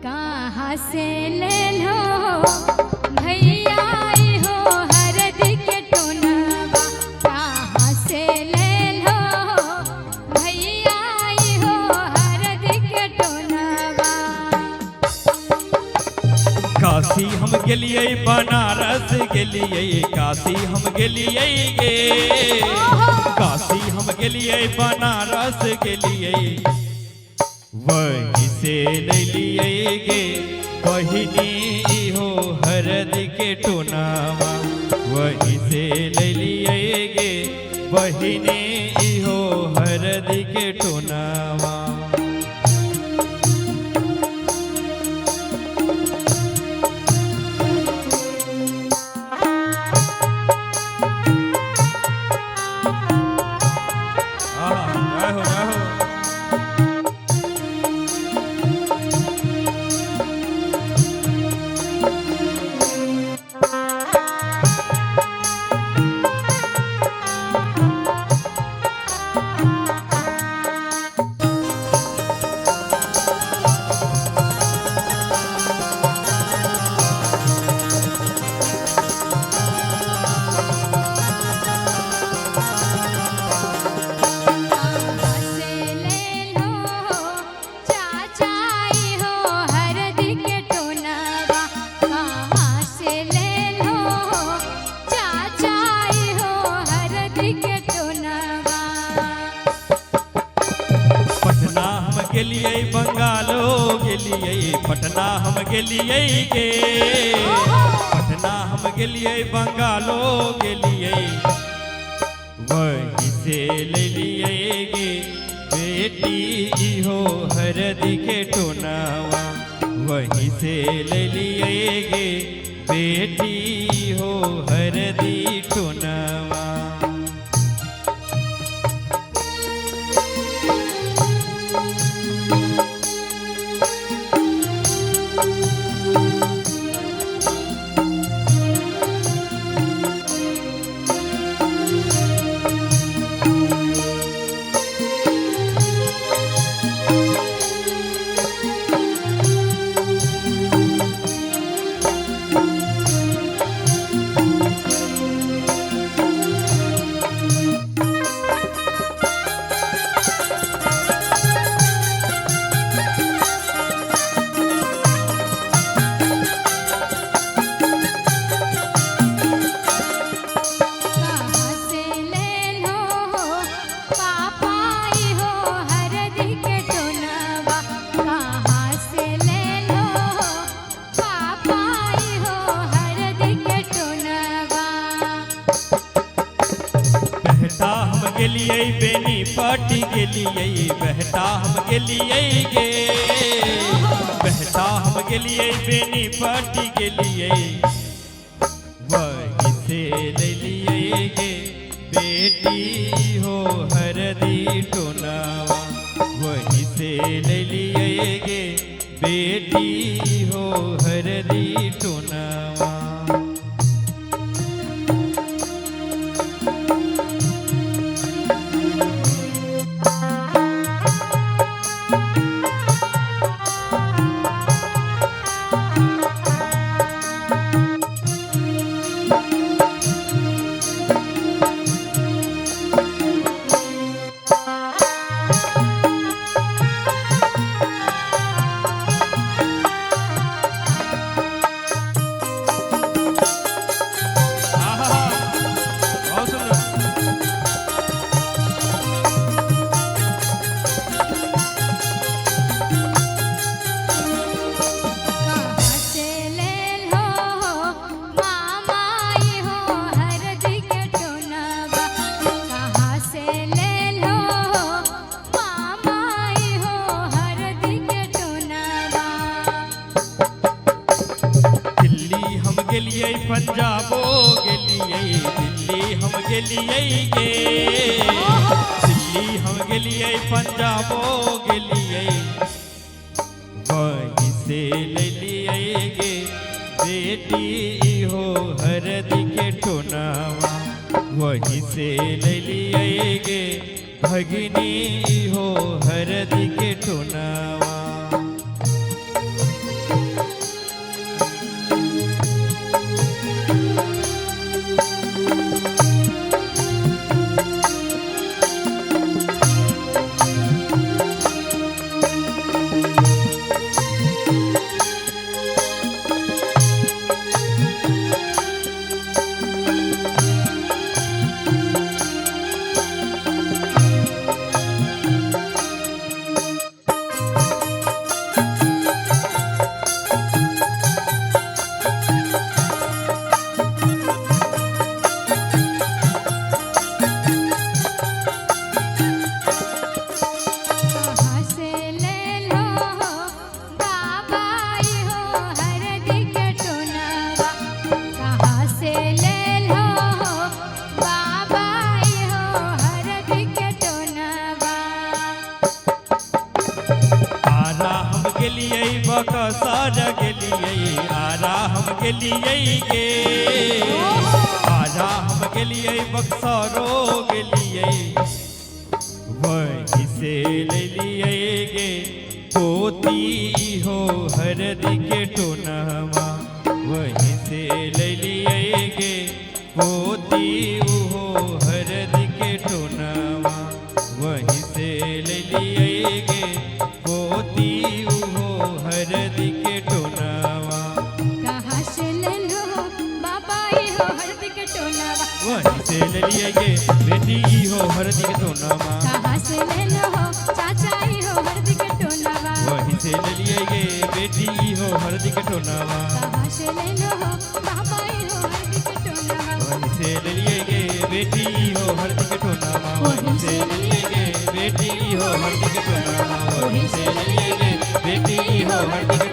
कहाँ से ले लो भैया हो हरद के टोनवा, कहाँ से ले लो भैया हो हरद के टोनवा। काशी हम गेलियै, बनारस गेलियै, काशी हम गेलियै गे। काशी हम गेलियै, बनारस गेलियै, वही से लेलियै गे बहिनी हो हरद के टोनावा। वही से लेलियै गे बहिनी हो हरद के टोनावा। आहा, जय हो जय हो। कहाँ से ले लो चाचा हो हरद के टोनवा, कहाँ से ले लो चाचा हो हरद के टोनवा। पटना हम गेलियै, बंगालो गेलियै, पटना हम गेलियै गे। पटना हम गेलियै, बंगालो गेलियै, वही से लेलियै गे बेटी हो हरद के टोनावा। वही से लेलियै गे बेटी हो हरदी टोनावा। कहाँ से ले लो पापा हो हरद के टोनवा, कहाँ से ले लो पापा हो हरद के टोनवा। बहता हम गेलियै, बेनीपट्टी गेलियै, बहता हम गेलियै गे। बहता हम गेलियै, बेनीपट्टी गेलियै, वही से लेलियै गे बेटी हो हरदी टोनावा। वही से लेलियै गे बेटी हो हरदी टोनावा। आहा, बहुत सुंदर। कहाँ से ले लो मामा हो हरद के टोनवा, कहाँ से ले लो मामा हो हरद के टोनवा। दिल्ली हम गेलियै, पंजाबो गेलियै, दिल्ली हम गेलियै गे। दिल्ली हम गेलियै, पंजाबो गेलियै, वही से लेलियै गे बेटी हो हरद के टोनावा। वही से लेलियै गे भगिनी हो हरद के टोनावा। बकसर गेलियै, आरा हम गेलियै गे। आरा हम गेलियै, बक्सरो गेलियै, वहीं से लेलियै गे पोती हो हरदि के टोनवा। वहीं से लेलियै गे पोती हो हरदि के टोनवा। वहीं से लेलियै गे पोती हो हरदि के टोनवा। कहाँ से ले लो बाबा ये हो हरदी के टोनावा। वहीं से लेलियै गे बेटी हो हरदि के टोनवा। कहाँ से ले लो चाचा ये हो हरदी के टोनावा। वहीं से लेलियै गे बेटी हो हरदि के टोनवा। कहाँ से ले लो बाबा ये हो हरदी के टोनावा। वहीं से लेलियै गे बेटी हो हरदि के टोनवा। वहीं से लेलियै गे बेटी हो हरदि के टोनवा। वहीं से लेलियै गे बेटी हो हरदि के